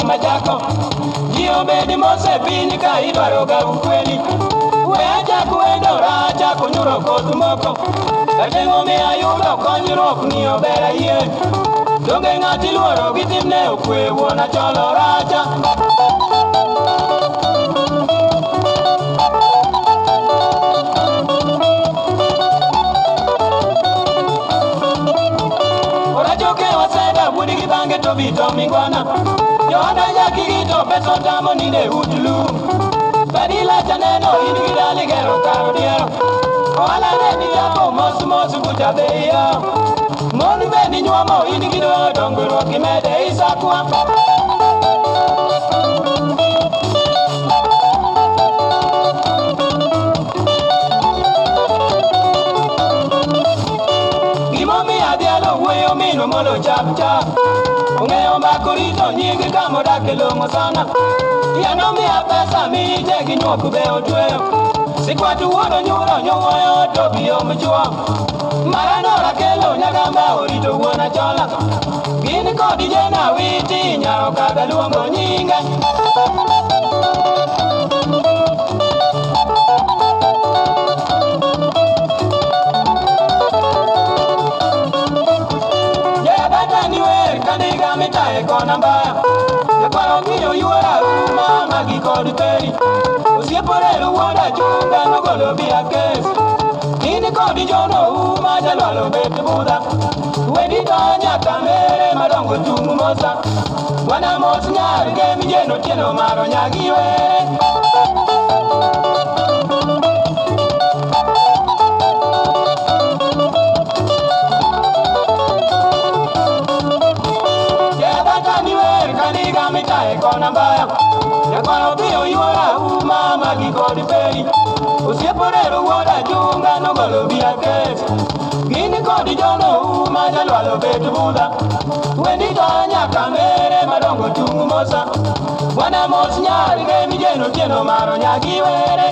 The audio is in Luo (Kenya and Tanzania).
machako. Ji obedi mose piny ka idwaro ga ukweli. We achako wendo racha kunyuro koth moko. Kateng'o mi ayudo konyruok ni ober ayie. Donge ng'ati luoro gi timne okwe wuon Acholo racha. Orachoke waseda wuod gi bange to bito mingwana. Johana nyaki to pesa otamo ninde ut lum. Badila chaneno in gi dali gero kar odiero. Ohala ne ni yako mos mos bucha beyo. Mon be ni nyuomo in gi do dongruok imede isakwa. Gimomiyo adhialo wuoyo mino molo chap chap. Ong'eyo mbako rito nying kamodake long'o sana. Yano miya pesa mije gi nyuok be otweyo. Sikwatu wuon onyuro nyowuoyo to biyo mchuo. Marano rakelo nyagamba orito wuon Achola. Gin kod jena witi nyaro kaga luongo nyinge. Jabata ni wer kandiga mitaye kona mbaya. Jakwaro miyo yuora uma magi kod peri. Osieporero wuod achunga nogolo bia kes. In kod jono uma jalwalo bet budha. Wedi to nyaka mere madongo tung' mosa. Bwana mos nyar gem jeno tieno maro nyagi were. Jabata ni wer kandiga mitaye kona mbaya. Jakwaro piyo yuora uma magi kod peri. Osieporero wuod achunga nogolo bia kes. Gin kod jono uma jalwalo bet budha. Wendi to nyaka mere madongo tung' mosa. Bwana mos nyar gem jeno tieno maro nyagi were.